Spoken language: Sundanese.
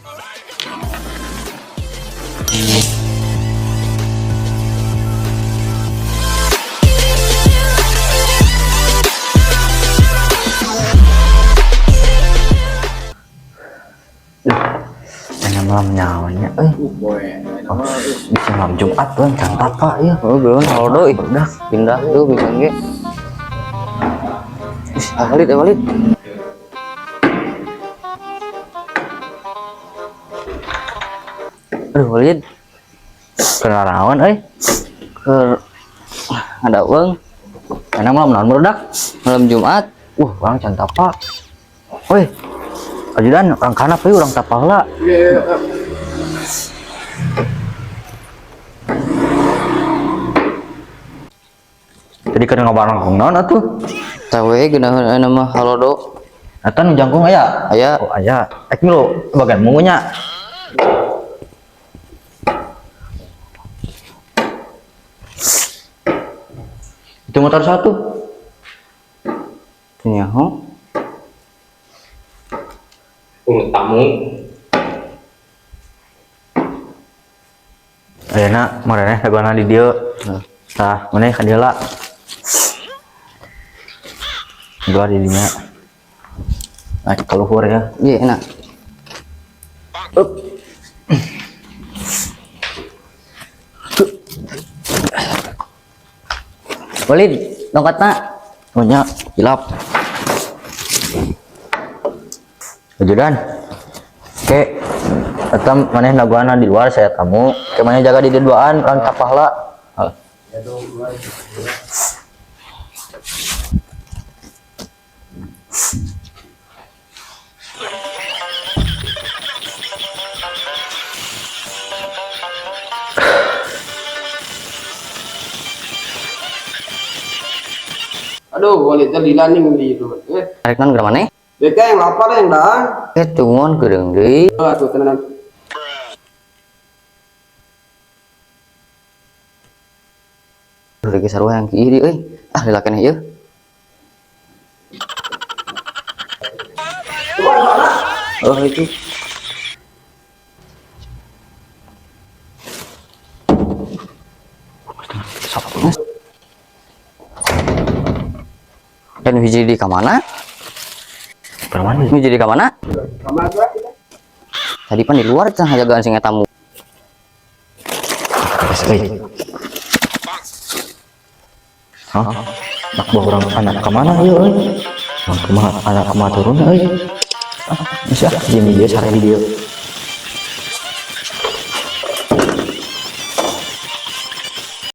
Enak malam nyawanya euy. Boy, Oh, bisa malam Jumat tuh can tapa ya. Oh, belum halodo ih. Udah. Pindah tuh bisa ge. Ih, ah, Walid, ah, Walid. Aduh, Walid, Kenarawan euy. ke ada uang Enak malam naon barudak? Malam Jumat. Urang can tapa. Woi. Ajudan urang kana euy, urang tapa heula. Iya. Jadi keur ngabarang naon atuh? Tahu we geunaheun aya mah halodo. Eta nu jangkung aya? Aya. Oh, aya. Ek milu bagian mungunya. Itu motor satu. Nyaho. Tamu. Ayeuna maraneh dagona di dieu. Tah, maneh ka dieu lah. Dua di dinya. Naik ka luhur ya. Iya, enak. Up. Walid, tongkatna. Oh nya, hilap. Ajudan. Oke. Eta maneh dagoana di luar saya tamu. Ke maneh jaga di dieu duaan urang tapah lah. Aduh, boleh tadi lila nih di itu. Eh, Arek naon geura maneh? Beka yang lapar yang dah. Eh, tungon geureung deui. Oh, atuh tenan. Lagi sarua yang kieu euy. Ah, lila keneh ieu. Oh, itu. Dan hiji di kamana? Permana? Hiji di kamana? Kamar tuh kita. Tadi pan di luar can jagaan sing tamu. Euy. Hah? Nak bawa orang anak ke mana ieu euy? Orang kumaha anak kumaha turun euy? Ah, bisa jeung dia sare di dieu.